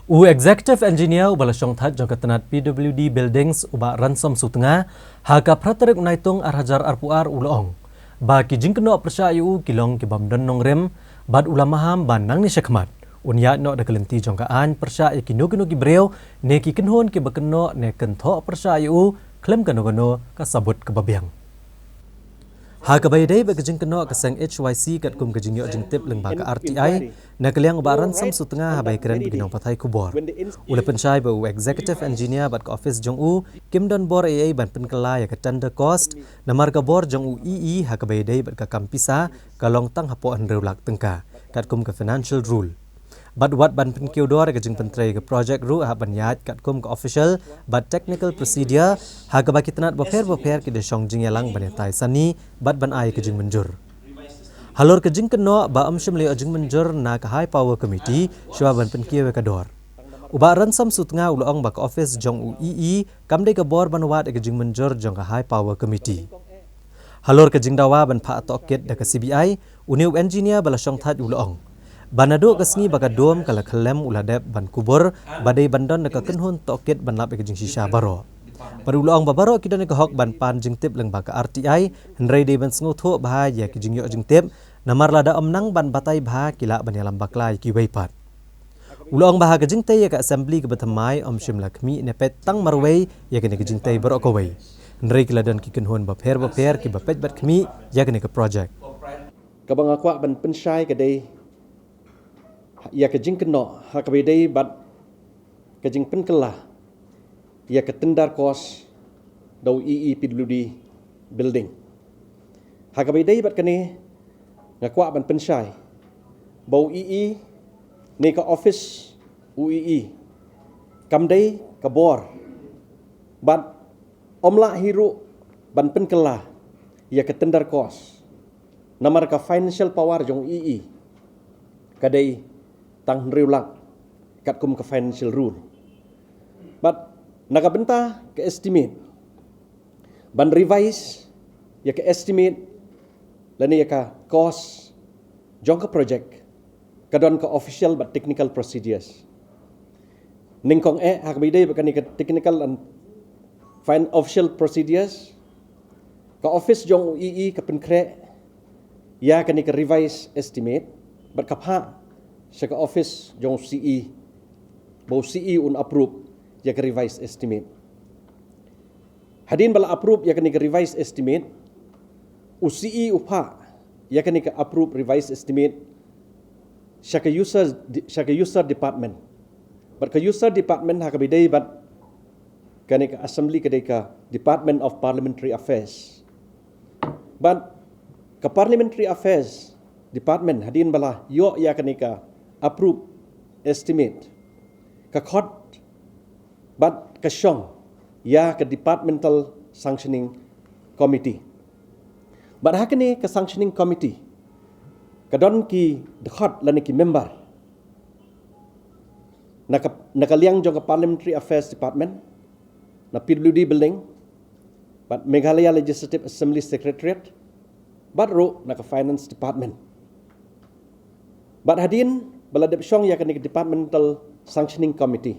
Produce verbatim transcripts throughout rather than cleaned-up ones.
U Executive Engineer uba la shongthait jong ka tnat P W D Buildings, u Bah Ransom Sutnga, ha ka phra tarik u Naitung ar hajar arphew ar u la ong ba ki jingkynnoh pyrshah ïa u ki long ki bym don nongrim, bad u la maham ba nangne shakhmat un ïaid noh da ka lynti jong ka aiñ pyrshah ïa kino kino ki briew ne ki kynhun kiba kynnoh ne kynthoh pyrshah ïa u khlem kano kano ka sabut kaba biang. Ha kaba ïadei bad ka jingkynnoh ka seng H Y C katkum ka jingïoh jingtip lyngba ka R T I, na ka liang u Bah Ransom Sutnga haba ïakren bad ki nongpathai khubor, u la pynshai ba u Executive Engineer bad ka office jong u kim don bor ei ei ban pynkylla ïa ka tender cost, namar ka bor jong u E E ha kaba ïadei bad ka kam pisa ka long tang hapoh hynriew lak tyngka, katkum ka financial rule. Bad wat ban pynkiew dor ïa ka jingpyntrei ka project ruh hap ban ïaid katkum ka official bad technical procedure, ha kaba ki tnat bapher bapher ki da shong jingïalang ban ïatai sani bad ban ai ka jingmynjur. Halor ka jingkynnoh ba ym shym la ïoh jingmynjur na ka High Power Committee shuwa ban pynkiew ïa ka dor, u Bah Ransom Sutnga u la ong ba ka office jong u E E kam dei ka bor ban wad ïa ka jingmynjur jong ka High Power Committee. Halor ka jingdawa ban phah tohkit da ka C B I, une u engineer ba la shongthait u la ong ba naduh ka sngi ba ka dum ka la khyllem u la dep ban kubur, ba dei ban don da ka kynhun tohkit ban lap ïa ka jingshisha baroh. Bad u la ong ba baroh ki don ïa ka hok ban pan jingtip lyngba ka R T I, hynrei dei ban sngewthuh bha ïa ki jingïoh jingtip, namar lada ym nang ban batai bha ki lah ban ïalam bakla ïa kiwei pat. U la ong ba ha ka jingtei ïa ka assembly kaba thymmai ym shym la khmih ne peit tang marwei ïa kane ka jingtei baroh kawei, hynrei ki la don ki kynhun bapher bapher kiba peit bad khmih ïa kane ka project. Kaba nga kwah ban pynshai ka dei ïa ka jingkynnoh ha kaba ïadei bad ka jingpynkylla ïa ka tender cost da u E E P W D Building. Ha kaba ïadei bad kane, nga kwah ban pynshai ba u E E ne ka office u E E kam dei ka bor, bad ym lah hi ruh ban pynkylla ïa ka tender cost, namar ka financial power jong u E E ka dei tang hynriew lak katkum ka financial rule. Bad na ka bynta ka estimate, ban revise ïa ka estimate lane ïa ka cost jong ka project, ka don ka official bad technical procedures. Nyngkong eh ha kaba ïadei bad kane ka technical and fin-, official procedures, ka office jong u E E ka pynkhreh ïa kane ka revise estimate bad ka phah sha ka office jong u C E, ba u C E un approve ïa ka revise estimate. Hadien ba la approve ïa kane ka revise estimate, u C E u phah ïa kane ka approve revise estimate sha ka user, sha ka user department. Bad ka user department ha kaba ïadei bad kane ka assembly ka dei ka Department of Parliamentary Affairs. Bad ka Parliamentary Affairs Department hadien ba la ïoh ïa kane ka approve estimate, ka khot bad ka shong ïa ka Departmental Sanctioning Committee. Bad ha kane ka Sanctioning Committee ka don ki dkhot lane ki member na ka, na ka liang jong ka Parliamentary Affairs Department, na P W D Building, bad Meghalaya Legislative Assembly Secretariat, bad ruh na ka Finance Department. Bad hadien ba la dep shong ïa kane ka Departmental Sanctioning Committee,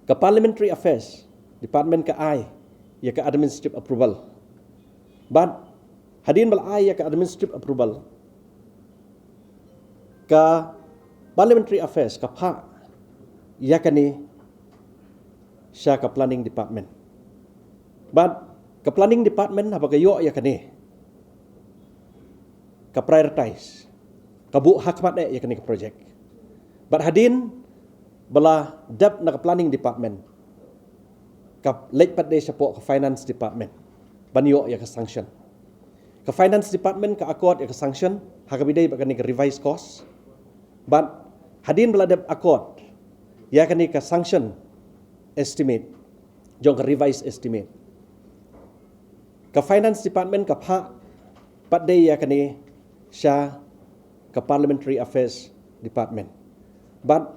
ka Parliamentary Affairs Department ka ai ïa ka administrative approval. Bad hadien ba la ai ïa ka administrative approval, ka Parliamentary Affairs ka phah ïa kane sha ka Planning Department. Bad ka Planning Department haba ka ïoh ïa kane, ka prioritize, ka buh ha khmat eh ïa kane ka project. Bad hadien ba la dep na ka Planning Department, ka leit pat de shapoh ka Finance Department ban ïoh ïa ka sanction. Ka Finance Department ka accord ïa ka sanction ha kaba ïadei bad kane ka revise cost. Bad hadien ba la dep accord ïa kane ka sanction estimate jong ka revise estimate, ka Finance Department ka phah pat de ïa kane sha ka Parliamentary Affairs Department. Bad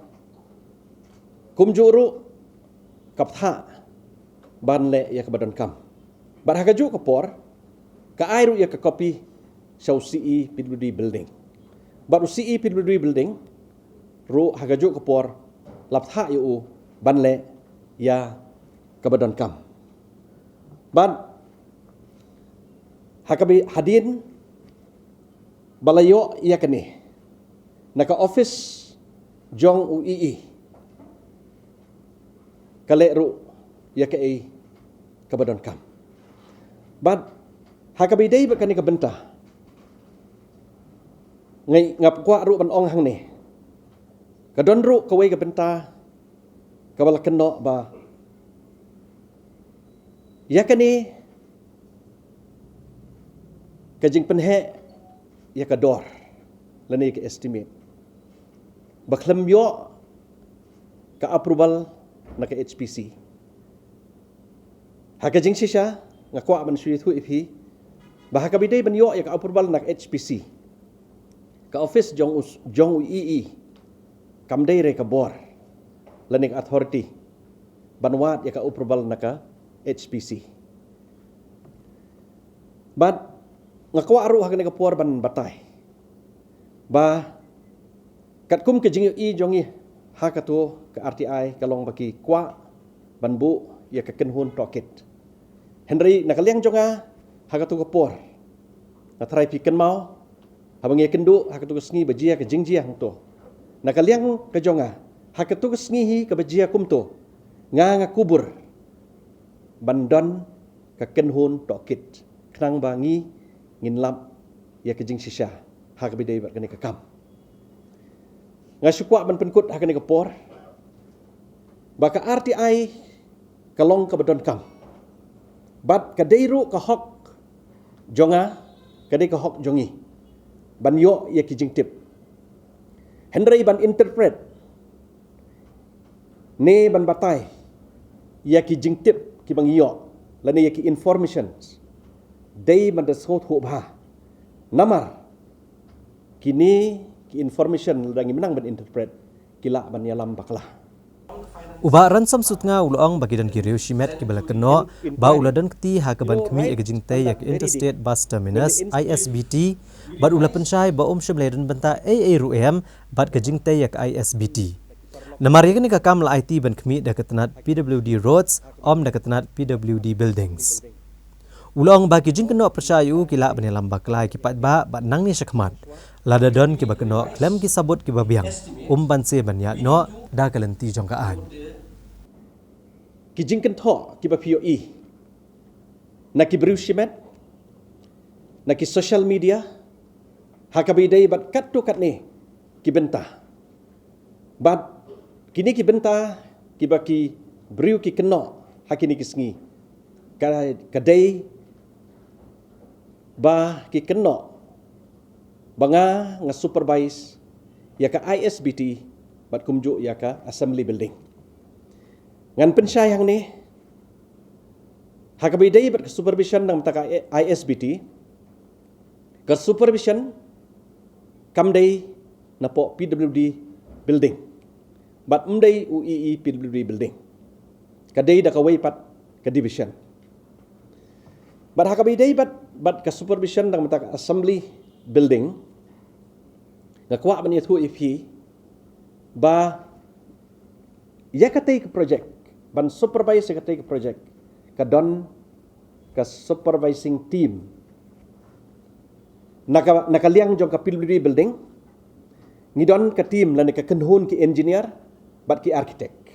kumjuh ruh ka phah ban leh ïa kaba donkam. Bad ha kajuh ka por ka ai ruh ïa ka copy sha u C E P W D Building. Bad u C E P W D Building ruh ha kajuh ka por la bthah ïa u ban leh ïa kaba donkam. Bad ha kaba hadien ba la ïoh ïa kane na ka office jong u EE, ka leh ruh ïa kaei kaba donkam. Bad ha kaba ïadei bad kane ka bynta, nga kwah ruh ban ong hangne, ka don ruh kawei ka bynta kaba la kynnoh ba ïa kane ka jingpynheh ïa ka dor lane ka estimate ba khlem ïoh ka approval na ka HPC. Ha ka jingshisha, nga kwah ban shu ïathuh ïa phi ba ha kaba ïadei ban ïoh ïa ka approval na ka HPC, ka office jong u EE kam dei re ka bor lane ka authority ban wad ïa ka approval na ka HPC. Bad nga kwah ruh ha kane ka por ban batai ba katkum ka jingïohi jong ngi ha kato ka RTI ka long ba ki kwah ban buh ïa ka kynhun tohkit. Hynrei na ka liang jong nga ha kato ka por, nga tharai phi kynmaw, haba ngi kynduh ha kato ka sngi ba jia ka jingjia hangto, na ka liang ka jong nga ha kato ka sngi hi kaba jia kumto, nga nga kubur ban don ka kynhun tohkit khnang ba ngi ngin lap ïa ka jingshisha ha kaba ïadei bad kane ka kam. Nga shu kwah ban pynkut ha kane ka por ba ka RTI ka long kaba donkam bad ka dei ruh ka hok jong nga, ka dei ka hok jong ngi ban ïoh ïa ki jingtip. Hynrei ban interpret ne ban batai ïa ki jingtip kiba ngi ïoh lane ïa ki informations, dei ban da sngewthuh bha. Namar kine ki information lada ngi mynang ban interpret, ki lah ban ïalam bakla. U Bah Ransom Sutnga u la ong ba ki don ki riew shimet kiba la kynnoh ba u la don kti ha kaban khmih ïa ka jingtei ïa ka Interstate Bus Terminus, ISBT, bad u la pynshai ba um shym la don bynta ei ei ruh em bad ka jingtei ïa ka ISBT. Namar ïa kane ka kam la aiti ban khmih da ka tnat PWD Roads, ym da ka tnat PWD Buildings. U la ong ba ki jingkynnoh pyrshah ïa u ki lah ban ïalam bakla ïa ki paidbah bad nangne shakhmat, lada don kiba kynnoh khlem ki sabut kiba biang, um banse ban ïaid noh da ka lynti jong ka aiñ. Ki jingkynthoh kiba phi ïohi na ki briew shimet, na ki social media, ha kaba ïadei bad katto katne ki bynta. Bad kine ki bynta kiba ki briew ki kynnoh ha kine ki sngi, ka, ka dei ba ki kynnoh ba nga nga supervise ïa ka ISBT bad kumjuh ïa ka Assembly Building. Ngan pynshai hangne, ha kaba ïadei bad ka supervision na ka bynta ka ISBT, ka supervision kam dei napoh PWD Building bad ym dei u EE PWD Building. Ka dei da kawei pat ka division. Bad ha kaba ïadei bad, bad ka supervision na ka bynta ka Assembly Building, nga kwah ban ïathuh ïa phi ba ïa katei ka project, ban supervise ïa katei ka project, ka don ka supervising team. Na ka, na ka liang jong ka PWD Building, ngi don ka team lane ka kynhun ki engineer bad ki architect.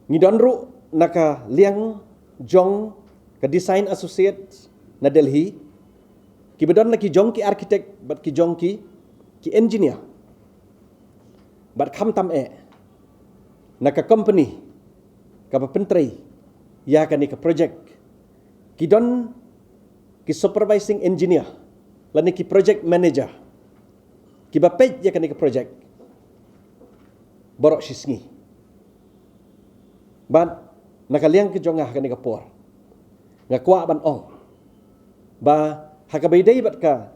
Ngi don ruh na ka liang jong ka Design Associates na Delhi, kiba don la ki jong ki architect bad ki jong ki, ki engineer. Bad khamtam eh, na ka company kaba pyntrei ïa kane ka project, ki don ki supervising engineer lane ki project manager kiba peit ïa kane ka project baroh shi sngi. Bad na ka liang ka jong nga ha kane ka por, nga kwah ban ong ba ha kaba ïadei bad ka,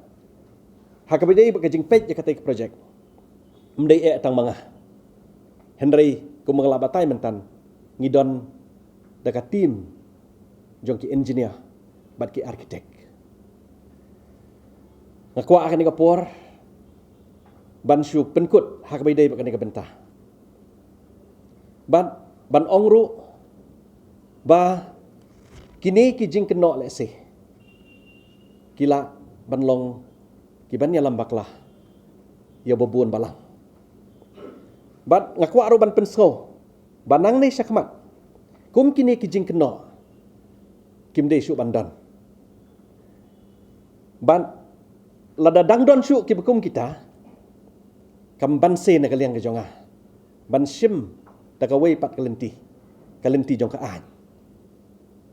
ha kaba ïadei bad ka jingpeit ïa katei ka project, ym dei eh tang ma nga, hynrei kumba nga la batai myntan, ngi don da ka team jong ki engineer bad ki architect. Nga kwah ha kane ka por ban shu pynkut ha kaba ïadei bad kane ka bynta. Bad ban ong ruh ba kine ki jingkynnoh lehse ki lah ban long ki ban ïalam bakla ïa ba bun balang. Bad nga kwah ruh ban pynsngew ba nangne shakhmat kum kine ki jingkynnoh kim dei shuh ban don. Bad lada dang don shuh kiba kum kita, kam banse na ka liang ka jong nga ban shim da kawei pat ka lynti, ka lynti jong ka aiñ.